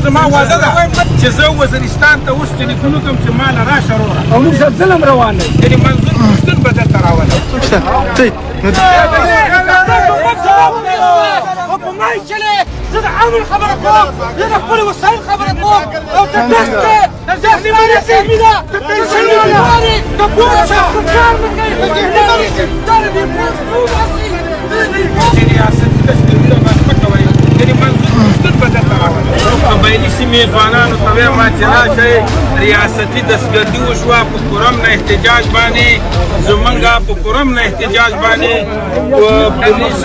زما وعده ده چې زه وزیرستان ته اوس ټلیفون وکړم چې ما له راشه وروره، او موږ سره ظلم روان دی. یعنې منظور پښتون به دلته راولم. او په ما یې چلې. زه د امن خبره کوم، زه د خپل وسایل خبره کوم، او ته دښته د ذهني مرسي ده، ته پنشن نه لرې، د بوچ کار نه کوي، دا د دې پوسټ نو باسي. چې ریاستي دستورونه به مه کوئ، یعنې منظور پښتون به دلته راولم. قبایلي سیمې ځوانانو ته وایم چې راشئ، ریاستي دستګردي وشوه په کرم نه احتجاج باندې. زمونږ په کرم نه احتجاج باندې پولیس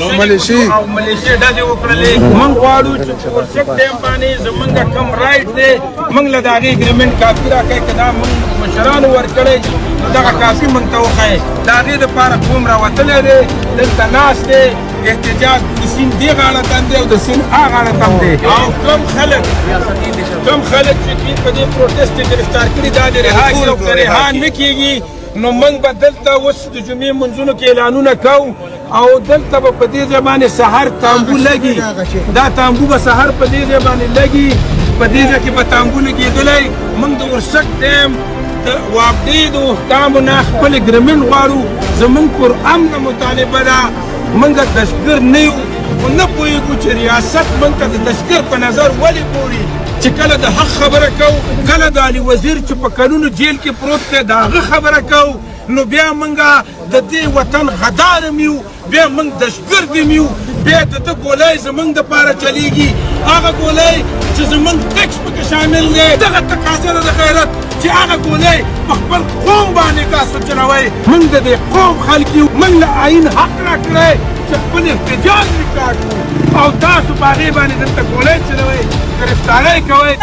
او ملیشي او ملیشي ډزې وکړلې. موږ غواړو چې په ورسک ډیم باندې زمونږ کوم right دی، موږ له د هغې agreement کاپي راکړئ. که دا موږ مشرانو ورکړی، نو دغه کاپي موږ ته وښایئ. د هغې دپاره قوم راوتلی دی، دلته ناست دی. احتجاج د سیند دې غاړه تم دی او د سیند ها غاړه تم دی، او کم خلک چې دوی په دې protest کې ګرفتار کړي، دا د رها کړي، او که رها نه کېږي نو موږ به دلته اوس د جمعې منځونو کې اعلانونه کوو، او دلته به په دې ځای باندې سهار تامبو لګي. دا تامبو به سهار په دې ځای باندې لګي، په دې ځای کې به تامبو لګېدلی. موږ د ورسک ډیم د واپډې د حکامو نه خپل agreement غواړو. زمونږ پر امنه مطالبه ده. موږ دشګر نه یو، خو نه پوهېږو چې ریاست موږ ته د دشګر په نظر ولې ګوري، چې کله د حق خبره کوو، کله د علي وزیر چې په کلونو جیل کې پروت دی، د هغه خبره کوو، نو بیا موږ د دې وطن غدار هم یو، بیا موږ دشګرد هم یو، بیا د ده ګولۍ زمونږ دپاره چلیږي، هغه ګولۍ چې زمونږ ټیکس پکې شامل دی. دغه تقاضا ده د غیرت چې هغه ګولۍ په خپل قوم باندې تاسو چلوئ. موږ د دې قوم خلک یو، موږ له آئین حق راکړی چې خپل احتجاج ریکارډ کړو، او تاسو په هغې باندې دلته ګولۍ چلوئ، ګرفتارۍ کوئ.